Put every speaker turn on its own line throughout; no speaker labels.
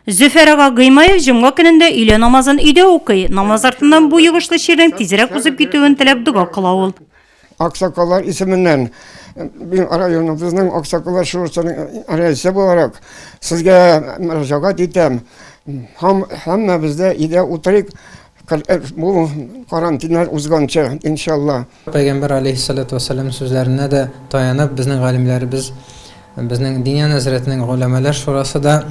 Зөфәр ага Гыймаев җомга көнендә өйлә намазын өйдә укый. Намаз артыннан бу йогышлы чирнең тизрәк узып китүен теләп дога кыла ул.
Аксакаллар исеменнән, мин районыбызның Аксакаллар шурасының рәисе буларак, сезгә мөрәҗәгать итәм. Һәм һәммәбез дә өйдә утырыйк, бу карантиннар узганчы, иншалла.
Пәйгамбәр аләйһиссәләтү вәссәлам сүзләренә дә таянып, безнең галимнәребез, безнең Диния нәзарәтенең голәмәләр шурасы да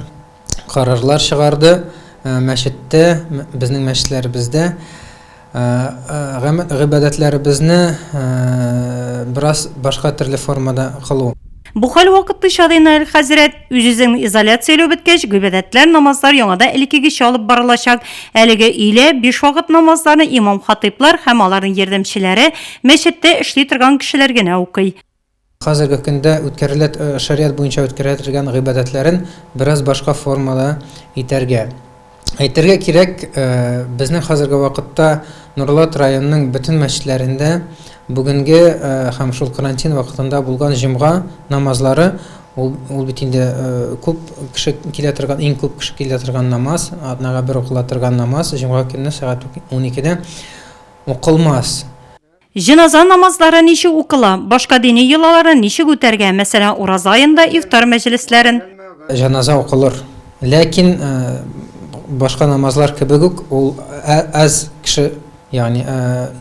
карарлар чыгарды. Мәчеттә, безнең мәчетләребездә гыйбадәтләребезне бераз башка төрле формада кылу.
Бу хәл вакытлыча, ди Наил хәзрәт. Үз-үзеңне изоляцияләү беткәч, гыйбадәтләр, намазлар яңадан элеккегечә алып барылачак. Әлеге өйлә, бишвакыт намазларны имам-хатыйплар һәм аларның ярдәмчеләре, мәчеттә эшли торган кешеләр генә укый.
Хәзерге көндә үткәрелә шариат буенча үткәрелә торган гыйбадәтләрен бераз башка формада итәргә. Әйтергә кирәк, безнең хәзерге вакытта Нурлат районының бөтен мәчетләрендә бүгенге һәм шул карантин вакытында булган җомга намазлары, ул, ул бит инде күп кеше килә торган, иң күп кеше килә торган намаз, атнага бер укыла торган намаз, җомга көнне сәгать 12-дә укылмас.
Җеназа намазлары ничек укыла? Башка дини йолаларны ничек үтәргә, мәсәлән, ураза аенда ифтар мәҗлесләрен?
Җеназа укылыр. Ләкин башка намазлар кебек үк ул әз кеше, ягъни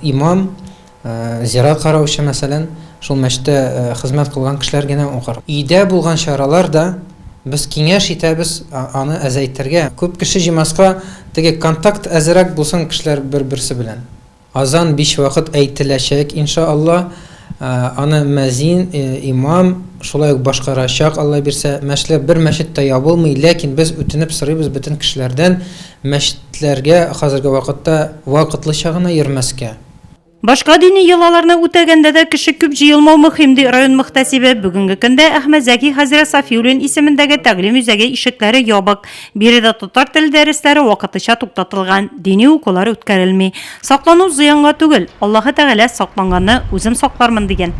имам, зират караучы, мәсәлән, шул мәчеттә хезмәт кылган кешеләр генә укыр. Өйдә булган чаралар да без киңәш итәбез аны әзәйтергә. Күп кеше җыймаска, теге контакт әзрәк булсын кешеләр бер-берсе белән. Азан биш вакыт әйтеләчәк, инша Алла. Аны мәзин, имам шулай ук башкарачак, Алла бирсә. Мәчләр, бер мәчет тә ябылмый, ләкин без үтенеп сорыйбыз бөтен кешеләрдән, мәчетләргә хәзерге вакытта вакытлыча гына йөрмәскә.
Башка дини йолаларны үтәгәндә дә кеше күп җыелмау мөһим, ди район мөхтәсибе. Бүгенге көндә Әхмәтзәки хәзрәт Сафиуллин исемендәге тәгълим үзәге ишекләре ябык. Биредә татар теле дәресләре вакытлыча туктатылган, дини укулар үткәрелми. Саклану зыянга түгел, Аллаһы Тәгалә сакланганны үзем саклармын дигән.